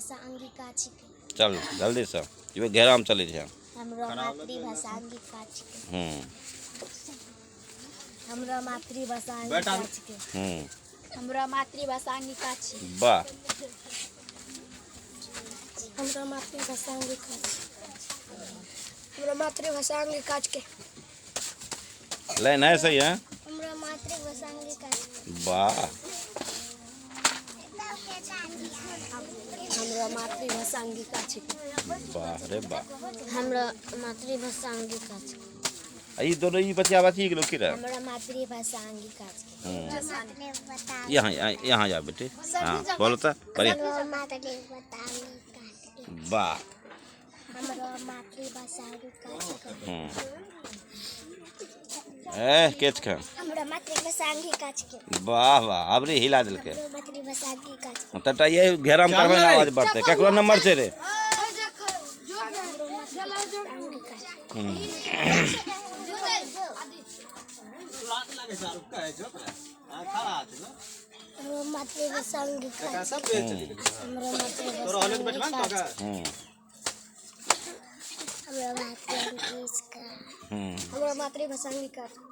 मातृभाषा अंगिका छिकै। चल जल्दी से ये घेरा में चलै छै। हमरो मातृभाषा अंगिका छिकै। हमरो मातृभाषा अंगिका छिकै। हमरा मातृभाषा अंगिका छिकै। वाह। हमरा मातृभाषा अंगिका छिकै। हमरा मातृभाषा अंगिका छिकै। लाइन है सही है। हमरा मातृभाषा अंगिका छिकै। वाह। हमरा मातृभाषा अंगिका छिकै। वाह रे वाह। हमरा मातृभाषा अंगिका छिकै। आ ई दोनों ई बच्चा बच्ची गेलो की रे? हमरा मातृभाषा अंगिका छिकै। यहाँ यहाँ यहाँ जा बेटी। हाँ बोलो तो बढ़िया। हमरा मातृभाषा अंगिका छिकै। वाह। हमरा मातृभाषा अंगिका छिकै। ए के छै? हमरा मातृभाषा अंगिका छिकै। वाह वाह, अबरी हिला देलकै। हमरा मातृभाषा अंगिका छिकै। तटा ये घेरा में करबै ना आवाज बढ़तै। केकरो नंबर छै रे? अंगिका छिकै। हमरा मातृभाषा अंगिका छिकै। हमरा मातृभाषा अंगिका छिकै। हमरा मातृभाषा हमरा मातृभाषा अंगिका छिकै।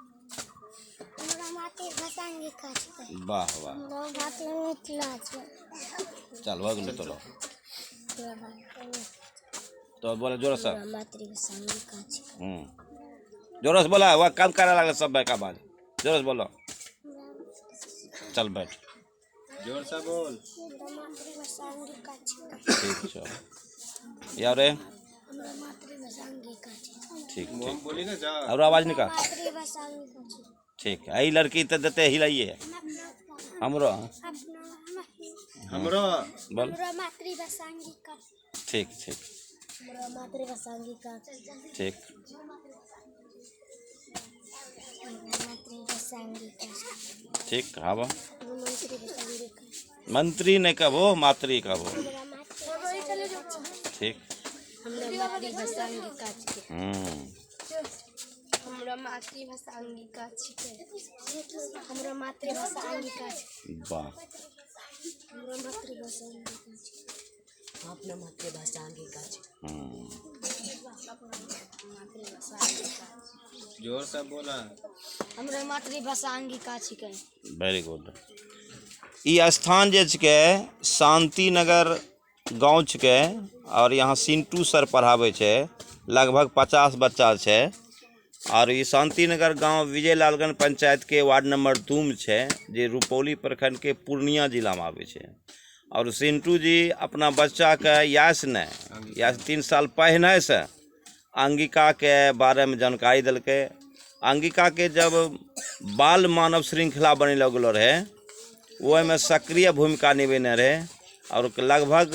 हमरा मातृभाषा अंगिका छिकै। वाह वाह। हमरा मातृ मिथिला छै। चल भऽ गेलो तोरो। हमरा मातृ तो बोला जोर से। हमरा मातृभाषा अंगिका छिकै। जोर से बोला, वह काम करे लागल सब का बाद। जोर से बोलो। चल बैठ। जोर से बोल। हमरा मातृभाषा अंगिका छिकै। ठीक छौ। यार रे। हमरा मातृभाषा अंगिका छिकै। ठीक ठीक। बोली ना जा। और आवाज निकाल। मातृभाषा अंगिका छिकै। ठीक। आई लड़की तो देते हिलाइए। हमरो। हमरो। बोल। हमरा मातृभाषा अंगिका। ठीक ठीक। हमरा मातृभाषा अंगिका। ठीक। हमरा मातृभाषा अंगिका। ठीक। हाँ बा। मातृभाषा अंगिका। मंत्री ने कहो मातृ कहो। हमरा मातृभाषा अंगिका छिकै। ठीक। हमरा मातृभाषा अंगिका छिकै। हमरा मातृभाषा अंगिका छिकै। हमरा मातृभाषा अंगिका छिकै। वाह। हमरा मातृभाषा अंगिका छिकै। अपना मातृभाषा अंगिका छिकै। मातृभाषा अंगिका। जोर से बोला। हमरा मातृभाषा अंगिका छिकै। Very good. ई स्थान जे छिकै शांति नगर गांव छिकै और यहाँ सिंटू सर पढ़ाबै छै। लगभग 50 बच्चा छै और ई शांति नगर गांव विजय लालगंज पंचायत के वार्ड नंबर 2 में छै, जे रुपौली प्रखंड के पूर्णिया जिला में आबै छै। और सिंटू जी अपना बच्चा के यास ने यास 3 साल पहले से अंगिका के बारे में जानकारी देलकै। अंगिका के जब बाल मानव श्रृंखला बने लगलो रहे ओहिमे सक्रिय भूमिका निभेने रहे और लगभग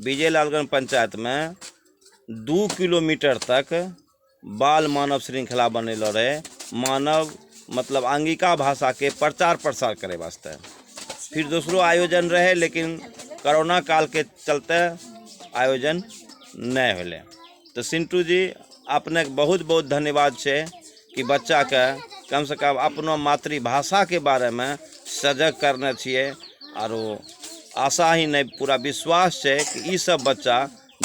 विजय लालगंज पंचायत में 2 किलोमीटर तक बाल मानव श्रृंखला बनेलो रहे, मानव मतलब अंगिका भाषा के प्रचार प्रसार करे वास्ते। फिर दूसरो आयोजन रहे लेकिन कोरोना काल के चलते आयोजन नहीं होले। तो सिंटू जी अपने के बहुत बहुत धन्यवाद छे कि बच्चा के कम से कम अपनो मातृभाषा के बारे में सजग करने छिए और आशा ही नहीं पूरा विश्वास छे कि ई सब बच्चा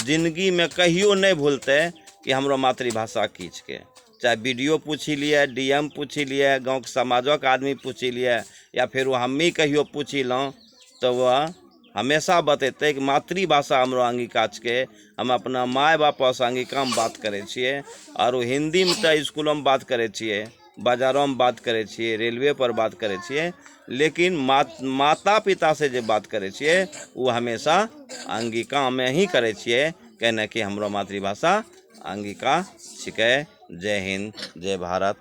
जिंदगी में कहियो नहीं भूलते कि हमरो मातृभाषा की छे। चाहे वीडियो पूछी लिए, डीएम पूछी लिए, गाँव के समाजक आदमी पूछी लिए या फिर वो हमी कहियो पूछी लूँ तो वह हमेशा बतेते कि मातृभाषा हमरो अंगिका छे, हम अपना my बाप से अंगिका में बात करे छिए और वो हिंदी में तो स्कूलों में बात करे छिए, बाजारों में बात करे छिए, रेलवे पर बात करे छिए, लेकिन माता पिता से जे बात करे छिए वो हमेशा अंगिका में ही करे छिए, कहने कि हमरो मातृभाषा अंगिका छिकै। जय हिंद, जय भारत।